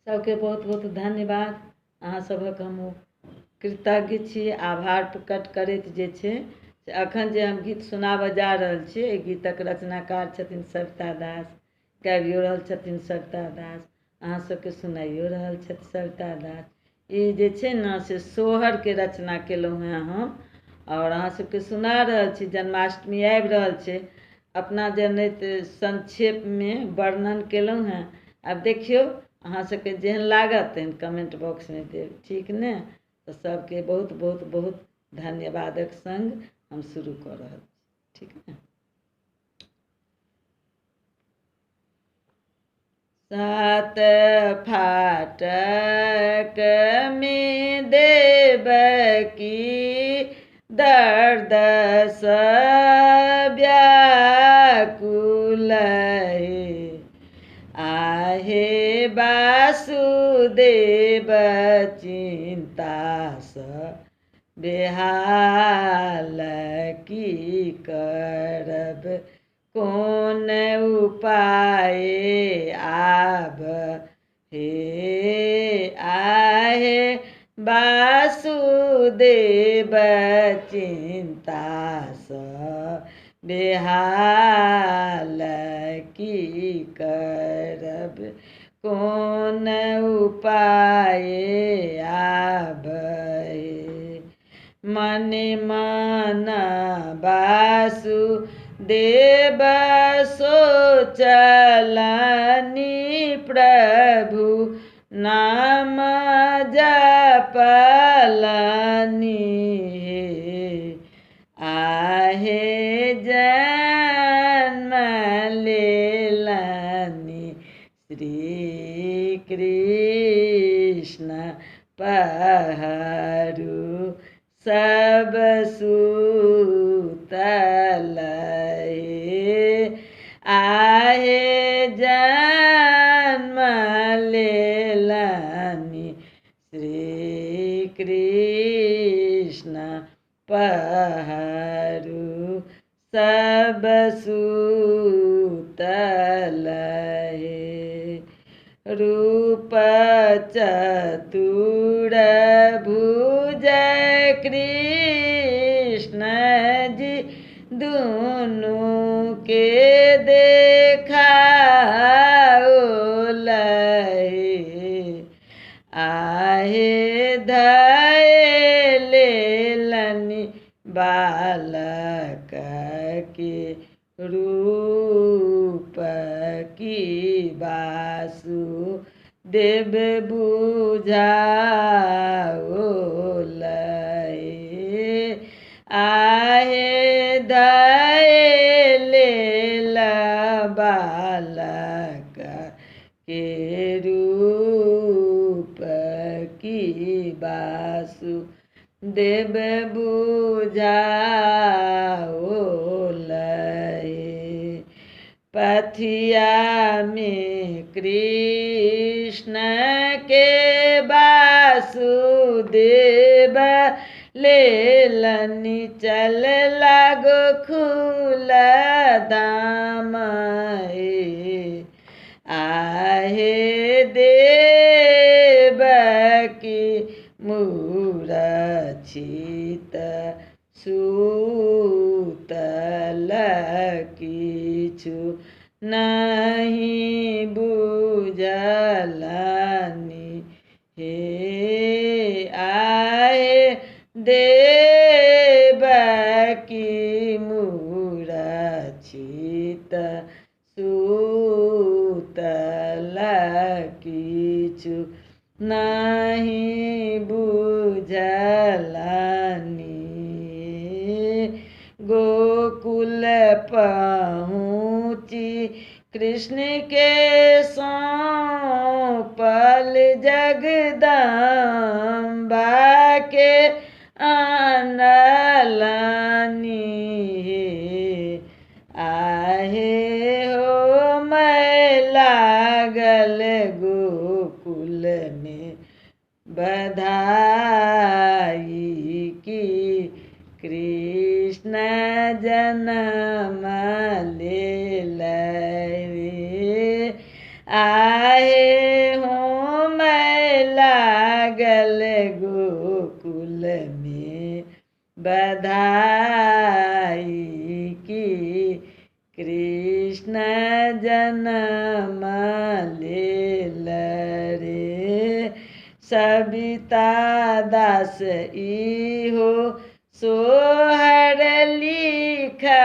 सभके बहुत बहुत धन्यवाद। अहाँ सभक हम कृतज्ञ छी। आभार प्रकट करैत जे छै से एखन जे हम गीत सुनाबऽ जा रहल छी, एहि गीतक रचनाकार छथिन सविता दास, गाबियो रहल छथिन सविता दास, अहाँ सभके सुनाइयो रहल छथि सविता दास। ई जे छै ने से सोहरके रचना केलहुँ हेँ हम आओर अहाँ सभके सुना रहल छी। जन्माष्टमी आबि रहल छै, अपना जनैत संक्षेपमे वर्णन केलहुँ हेँ। आब देखियौ अहाँ सभके जेहन लागत तेहन कमेंट बॉक्समे देब, ठीक ने? तऽ सभके बहुत बहुत बहुत धन्यवादक सङ्ग हम शुरू कऽ रहल छी, ठीक ने? सात फाटक में देवकी दर्द सँ व्याकुल हे, आहे वासुदेव चिन्तासँ बेहाल, की करब कोन उपाय आब हे, आहे वासुदेव चिन्तासँ बेहाल, की करब कोन उपाय आब हे। मन मन वासुदेव सोचलनि प्रभु नाम जपलनि हे, आहे जन्म लेलनि श्री कृष्ण पहरू सब सुतल हे, आहे जन्म लेलनि श्री कृष्ण पहरू सब सुतल हे। रूप चतुर भुज कृष्ण जी दुनू के देखाओल हे, आहे धय लेलनि बालक के रूप, की वासुदेव बुझाओल हे, आहे धय लेल बालक के रूप, की वासुदेव बुझाओल हे। पथिया में कृष्ण के वासुदेव लेलनि चल लागो खुल दाम हे, आहे देवकी मूरछित सुतल, किछु नहि बुझलनि हे, आहे देवकी मूरछित सुतल, किछु नहि बुझलनि। गोकुल पहुँची कृष्ण के सौंपल जगदम्बा के आनलनि हे, आहे हो मैं लागल गोकुल में बधाई की कृष्ण जन्म लेलनि, आहे हो बधाई की कृष्ण जनम लेल रे। सविता दास इहो सोहर लिखलनि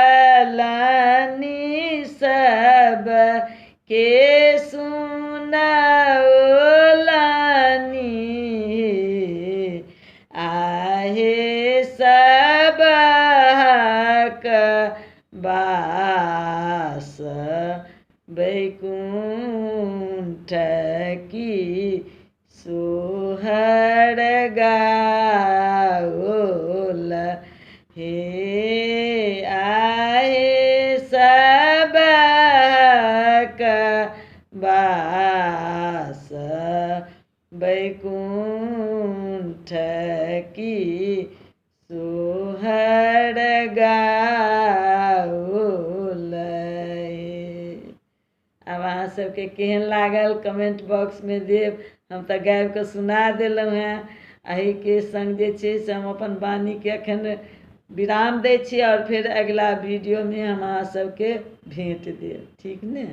सब के सुनौलनि। आहे सबहक बास बैकुण्ठ की सोहर गाओल हे। आहे सबहक बास बैकुण्ठ की सोहर गाओल। आब अहाँ सबके केहन लागल कमेंट बॉक्समे देब। हम तऽ गाबि कऽ सुना देलहुँ हेँ। एहिके सङ्ग जे छै से हम अपन वाणीके एखन विराम दै छी आओर फेर अगिला वीडियोमे हम अहाँ सबके भेँट देब, ठीक ने?